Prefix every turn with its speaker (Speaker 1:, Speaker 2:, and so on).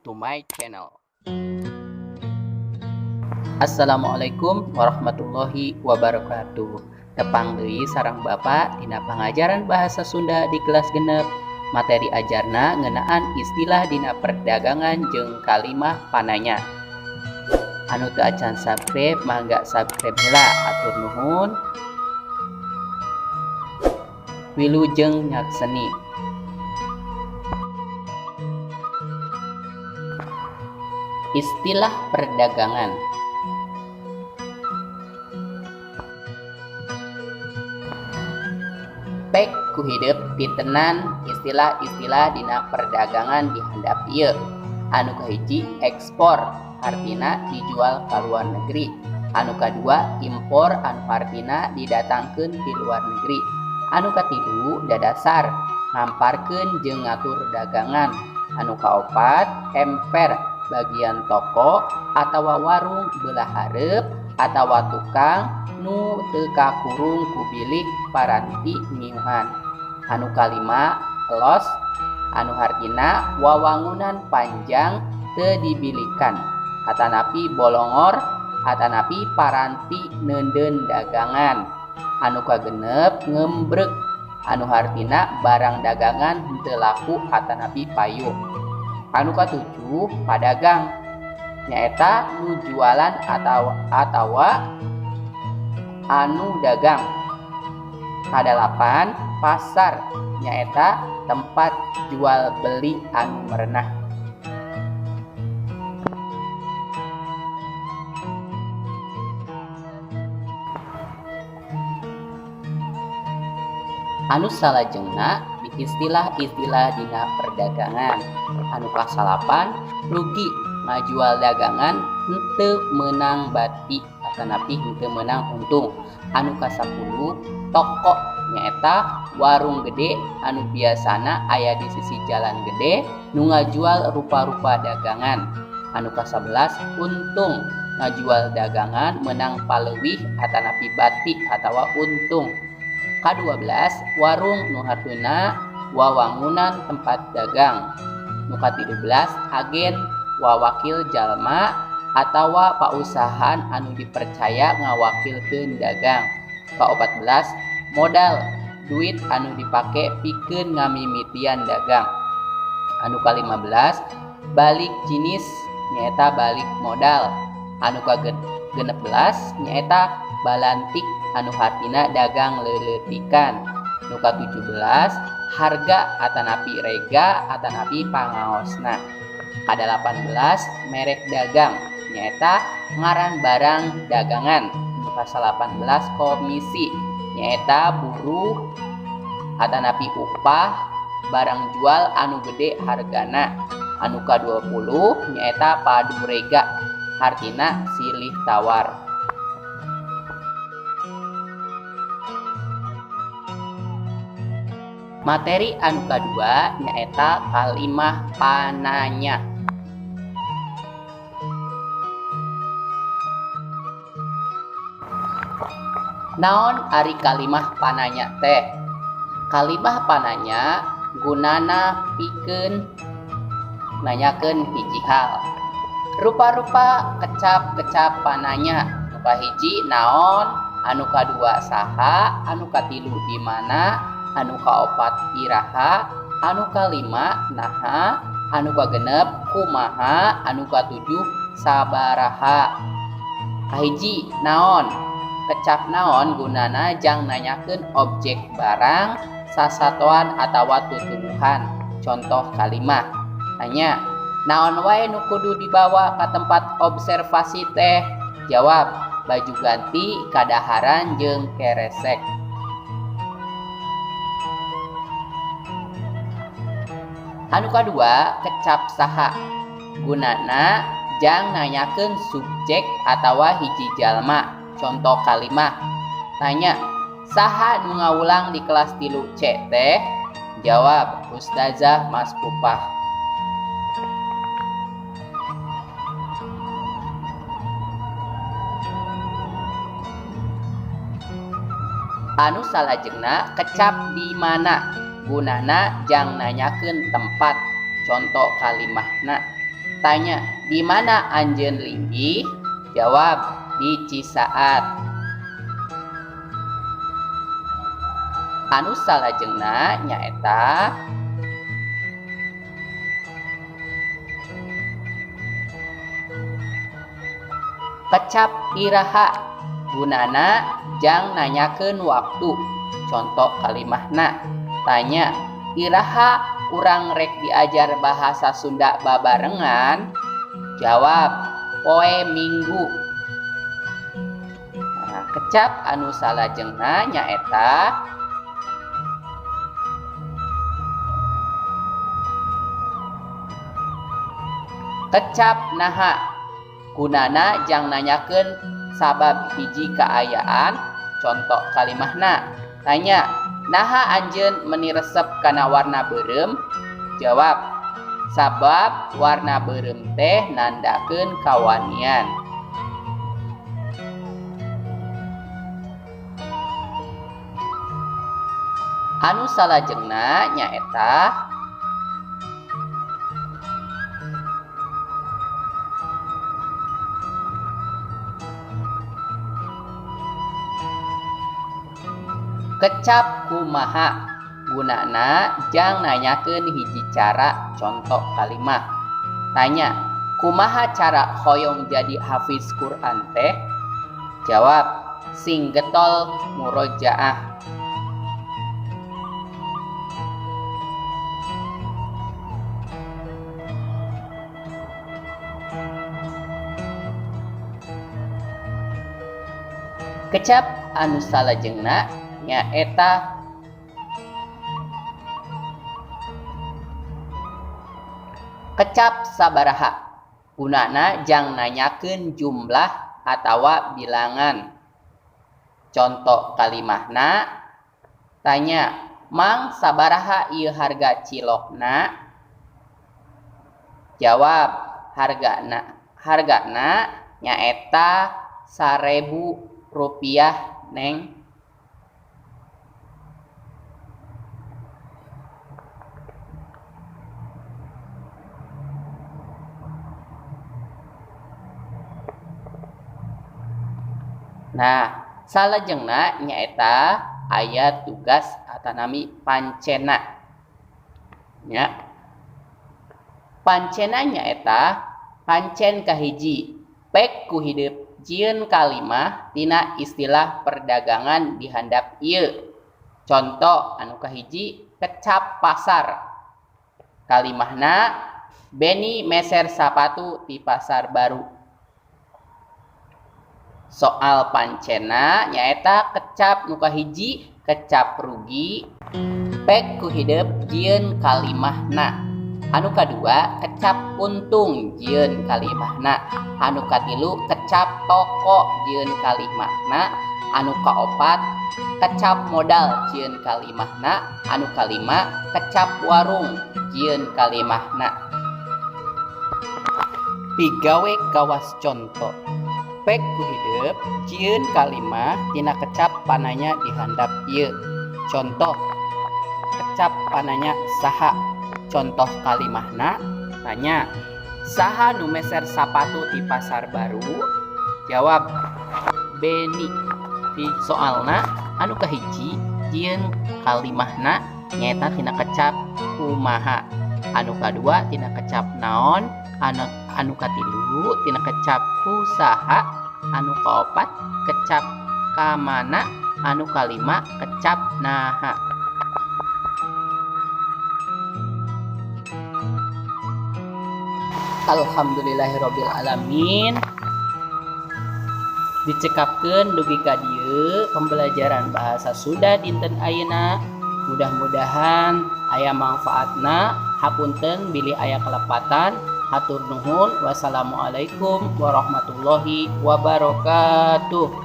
Speaker 1: To my channel. Assalamualaikum warahmatullahi wabarakatuh. Tepang deui sareng Bapak dina pangajaran bahasa Sunda di kelas 6. Materi ajarna ngeunaan istilah dina perdagangan jeung kalimah pananya. Anu teu acan subscribe mangga subscribe heula, hatur nuhun. Wilujeng nyakseni. Istilah perdagangan. Pek ku hidup pitenan istilah-istilah dina perdagangan di handap ieu. Anu kahiji ekspor, hartina dijual ka luar negeri. Anu kadua impor, anu hartina didatangkeun ti luar negeri. Anu katilu dadasar, ngamparkeun jeung ngatur dagangan. Anu kaopat emper, bagian toko atawa warung belah hareup atawa tukang nu teu kakurung ku bilik paranti ngiuhan. Anu kalima los, anu hartina wawangunan panjang teu dibilikan atanapi bolongor atanapi paranti neundeun dagangan. Anu kagenep ngembrek, anu hartina barang dagangan henteu laku atanapi payu. Anu katujuh padagang, nyaeta nu jualan atawa anu dagang. Kadalapan pasar, nyaeta tempat jual beli anu merenah. Anu salajengna di istilah-istilah dina perdagangan. Anu kasalapan rugi, ngajual dagangan henteu meunang bati atanapi henteu meunang untung. Anu kasapuluh toko, nyaeta warung gede anu biasana aya di sisi jalan gede nu ngajual rupa-rupa dagangan. Anu kasabelas untung, ngajual dagangan meunang paleuwih atanapi bati atawa untung. Ka-12 warung nu hartina wawangunan tempat dagang. Nu ka-13 agen, wawakil jalma atawa pausahaan anu dipercaya ngawakilkeun dagang. Ka-14 modal, duit anu dipake pikeun ngamimitian dagang. Anu ka-15 balik jinis, nyaeta balik modal. Anu ka-16 nyaeta balantik, anu hartina dagang leuleutikan. Nu ka-17 harga atanapi rega atanapi pangaosna. Ka-18 merek dagang, nyaeta ngaran barang dagangan. Nu ka-18 komisi, nyaeta buruh atanapi upah barang jual anu gede hargana. Anu ka-20 nyaeta padurega, hartina silih tawar. Materi anu kadua nyaeta kalimah pananya. Naon ari kalimah pananya teh? Kalimah pananya gunana pikeun nanyakeun hiji hal. Rupa-rupa kecap-kecap pananya. Nu kahiji naon, anu kadua saha, anu katilu di mana, anu kaopat iraha, anu kalima naha, anu kagenep kumaha, anu katujuh sabaraha. Kahiji naon, kecap naon gunana jang nanyakeun objek barang, sasatoan atawa tutuwuhan. Contoh kalimah tanya, naon wae nu kudu dibawa ka tempat observasi teh? Jawab, baju ganti, kadaharan jeung keresek. Anu kadua kecap saha, gunana jang nanyakeun subjek atawa hiji jalma. Contoh kalimah tanya, saha nu ngawulang di kelas 3 C teh? Jawab, Ustazah Mas Pupah. Anu salajengna kecap di mana, gunana jang nanyakeun tempat. Contoh kalimahna Tanya, di mana anjeun linggih? Jawab, di Cisaat. Anu salajengna nyaeta kecap iraha, gunana jang nanyakeun waktu. Contoh kalimahna, tanya, iraha urang rek diajar bahasa Sunda babarengan? Jawab, poe Minggu. Nah, kecap anu salajengna nyaeta kecap naha, gunana jang nanyakeun sabab hiji kaayaan. Contoh kalimahna, tanya, naha anjeun meni resep kana warna beureum? Jawab, sabab warna beureum teh nandakeun kawanian. Anu salajengna nyaeta kecap kumaha, gunana jang nanyakeun hiji cara. Contoh kalimah, tanya, kumaha cara hoyong jadi hafiz Quran teh? Jawab, sing getol murojaah. Kecap anu salajengna nyaeta kecap sabaraha, gunana jang nanyakeun jumlah atawa bilangan. Contoh kalimahna, tanya, mang sabaraha ieu harga cilokna? Jawab, hargana nyaeta 1.000 rupiah neng. Nah, salajengna nyaeta aya tugas atanami pancena. Nya. Pancena nyaeta pancen kahiji, pek ku hidup jieun kalimah tina istilah perdagangan dihandap ieu. Contoh anu kahiji, kecap pasar. Kalimahna, Beni meser sapatu di pasar baru. Soal pancena nyaeta kecap nu kahiji, kecap rugi, pek ku hidup jieun kalimahna. Anu kadua, kecap untung jieun kalimahna. Anu katilu, kecap toko jieun kalimahna. Anu kaopat, kecap modal jieun kalimahna. Anu kalima, kecap warung jieun kalimahna. Pigawe kawas conto. Pek ku hidup jieun kalimah tina kecap pananya dihandap ieu. Contoh kecap pananya saha. Contoh kalimahna, tanya, saha nu meser sapatu di pasar baru? Jawab, Beni. Di soalna anu kahiji jieun kalimahna nyaeta tina kecap kumaha. Anu kadua tina kecap naon, anu katilu tina kecap kusaha, anu kaopat kecap kamana, anu kalima kecap naha. Alhamdulillahirabbil alamin. Dicekapkeun dugi ka dieu pembelajaran bahasa Sunda dinten ayeuna. Mudah-mudahan aya manfaatna. Hapunten bilih aya kelepatan. Hatur nuhun. Wassalamualaikum warahmatullahi wabarakatuh.